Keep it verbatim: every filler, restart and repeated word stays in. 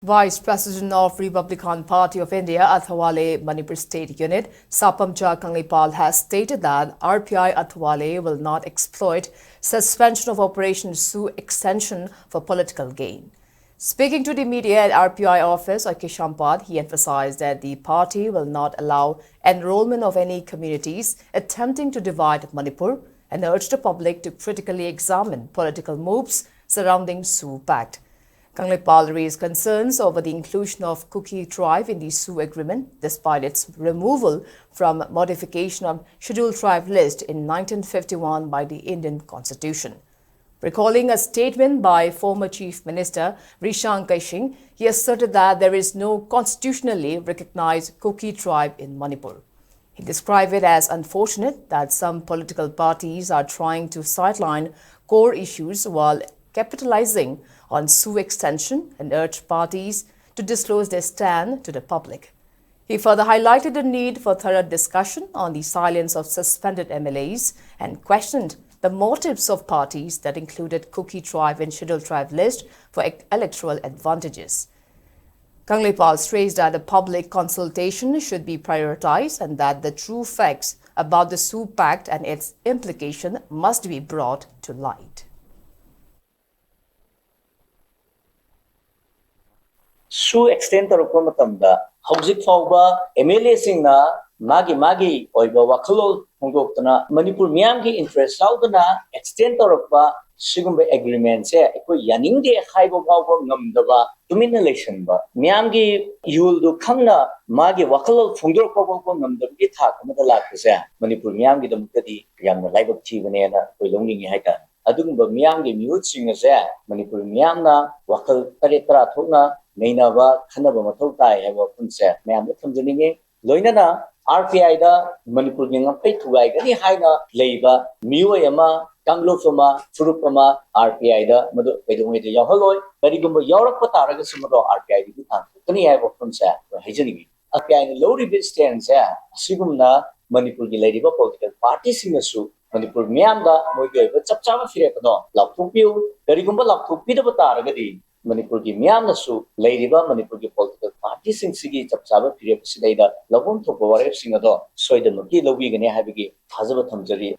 Vice President of Republican Party of India, Athawale Manipur State Unit, Sapamcha Kangleipal, has stated that R P I Athawale will not exploit suspension of Operation SoO extension for political gain. Speaking to the media at R P I office at Keshailambat, he emphasized that the party will not allow enrollment of any communities attempting to divide Manipur and urged the public to critically examine political moves surrounding SoO Pact. Kangleipal raised concerns over the inclusion of Kuki tribe in the SoO agreement, despite its removal from modification of Scheduled Tribe list in nineteen fifty-one by the Indian Constitution. Recalling a statement by former Chief Minister Rishang Keishing, he asserted that there is no constitutionally recognized Kuki tribe in Manipur. He described it as unfortunate that some political parties are trying to sideline core issues while capitalizing on SoO extension and urged parties to disclose their stand to the public. He further highlighted the need for thorough discussion on the silence of suspended M L As and questioned the motives of parties that included Kuki tribe in Scheduled Tribe list for e- electoral advantages. Kangleipal stressed that the public consultation should be prioritized and that the true facts about the SoO Pact and its implication must be brought to light. SoO extend ꯇꯧꯔꯛꯄ ꯃꯇꯝꯗ ꯍꯧꯖꯤꯛ ꯐꯥꯎꯕ M L A ꯁꯤꯡꯅ ꯃꯥꯒꯤ ꯃꯥꯒꯤ ꯑꯣꯏꯕ ꯋꯥꯈꯜꯂꯣꯟ ꯐꯣꯡꯗꯣꯛꯇꯅ ꯃꯅꯤꯄꯨꯔ ꯃꯤꯌꯥꯝꯒꯤ interest ꯌꯥꯎꯗꯅ extend ꯇꯧꯔꯛꯄ ꯁꯤꯒꯨꯝꯕ agreement ꯁꯦ ꯑꯩꯈꯣꯏ ꯌꯥꯅꯤꯡꯗꯦ ꯍꯥꯏꯕ ꯐꯥꯎꯕ ꯉꯝꯗꯕ, ꯇꯨꯃꯤꯟꯅ ꯂꯩꯁꯟꯕ, ꯃꯤꯌꯥꯝꯒꯤ ꯌꯨꯜꯗꯨ ꯈꯪꯅ ꯃꯥꯒꯤ ꯋꯥꯈꯜꯂꯣꯟ ꯐꯣꯡꯗꯣꯔꯛꯄ ꯐꯥꯎꯕ ꯉꯝꯗꯕꯒꯤ ꯊꯥꯛ ꯑꯃꯗ ꯂꯥꯛꯄꯁꯦ ꯃꯅꯤꯄꯨꯔ ꯃꯤꯌꯥꯝꯒꯤꯗꯃꯛꯇꯗꯤ ꯌꯥꯝꯅ ꯂꯥꯏꯕꯛ ꯊꯤꯕꯅꯦꯅ ꯑꯩꯈꯣꯏ ꯂꯧꯅꯤꯡꯉꯤ ꯍꯥꯏꯇꯥꯔꯦ꯫ ꯑꯗꯨꯒꯨꯝꯕ ꯃꯤꯌꯥꯝꯒꯤ ꯃꯤꯍꯨꯠꯁꯤꯡ ꯑꯁꯦ ꯃꯅꯤꯄꯨꯔ ꯃꯤꯌꯥꯝꯅ ꯋꯥꯈꯜ ꯇꯔꯦꯠ ꯇꯔꯥ ꯊꯣꯛꯅ ꯅꯩꯅꯕ, ꯈꯟꯅꯕ ꯃꯊꯧ ꯇꯥꯏ ꯍꯥꯏꯕ ꯋꯥꯐꯝꯁꯦ ꯃꯌꯥꯝꯗ ꯊꯝꯖꯅꯤꯡꯉꯤ꯫ ꯂꯣꯏꯅꯅ R P I ꯗ ꯃꯅꯤꯄꯨꯔꯒꯤ ꯉꯝꯈꯩ ꯊꯨꯒꯥꯏꯒꯅꯤ ꯍꯥꯏꯅ ꯂꯩꯕ ꯃꯤꯑꯣꯏ ꯑꯃ, ꯀꯥꯡꯂꯨꯞ ꯑꯃ, ꯐꯨꯔꯨꯞ ꯑꯃ R P I ꯗ ꯃꯗꯨ ꯀꯩꯗꯧꯉꯩꯗ ꯌꯥꯎꯍꯜꯂꯣꯏ꯫ ꯀꯔꯤꯒꯨꯝꯕ ꯌꯥꯎꯔꯛꯄ ꯇꯥꯔꯒꯁꯨ ꯃꯗꯨ R P I ꯗꯒꯤ ꯇꯥꯟꯊꯣꯛꯀꯅꯤ ꯍꯥꯏꯕ ꯋꯥꯐꯝꯁꯦ ꯑꯩꯈꯣꯏ ꯍꯥꯏꯖꯅꯤꯡꯉꯤ꯫ R P I ꯅ ꯂꯧꯔꯤꯕ stand ꯁꯦ ꯑꯁꯤꯒꯨꯝꯅ ꯃꯅꯤꯄꯨꯔꯒꯤ ꯂꯩꯔꯤꯕ political party ꯁꯤꯡꯅꯁꯨ ꯃꯅꯤꯄꯨꯔ ꯃꯤꯌꯥꯝꯗ ꯃꯣꯏꯒꯤ ꯑꯣꯏꯕ ꯆꯞ ꯆꯥꯕ ꯐꯤꯔꯦꯞ ꯑꯗꯣ ꯂꯥꯎꯊꯣꯛꯄꯤꯌꯨ꯫ ꯀꯔꯤꯒꯨꯝꯕ ꯂꯥꯎꯊꯣꯛꯄꯤꯗꯕ ꯇꯥꯔꯒꯗꯤ ꯃꯅꯤꯄꯨꯔꯒꯤ ꯃꯤꯌꯥꯝꯅꯁꯨ ꯂꯩꯔꯤꯕ ꯃꯅꯤꯄꯨꯔꯒꯤ ꯄꯣꯂꯤꯇꯤꯀꯦꯜ ꯄꯥꯔꯇꯤꯁꯤꯡꯁꯤꯒꯤ ꯆꯞ ꯆꯥꯕ ꯐꯤꯔꯦꯞ ꯑꯁꯤꯗꯩꯗ ꯂꯧꯐꯝ ꯊꯣꯛꯄ ꯋꯥꯔꯦꯞꯁꯤꯡ ꯑꯗꯣ ꯁꯣꯏꯗꯅꯃꯛꯀꯤ ꯂꯧꯕꯤꯒꯅꯤ ꯍꯥꯏꯕꯒꯤ ꯊꯥꯖꯕ ꯊꯝꯖꯔꯤ꯫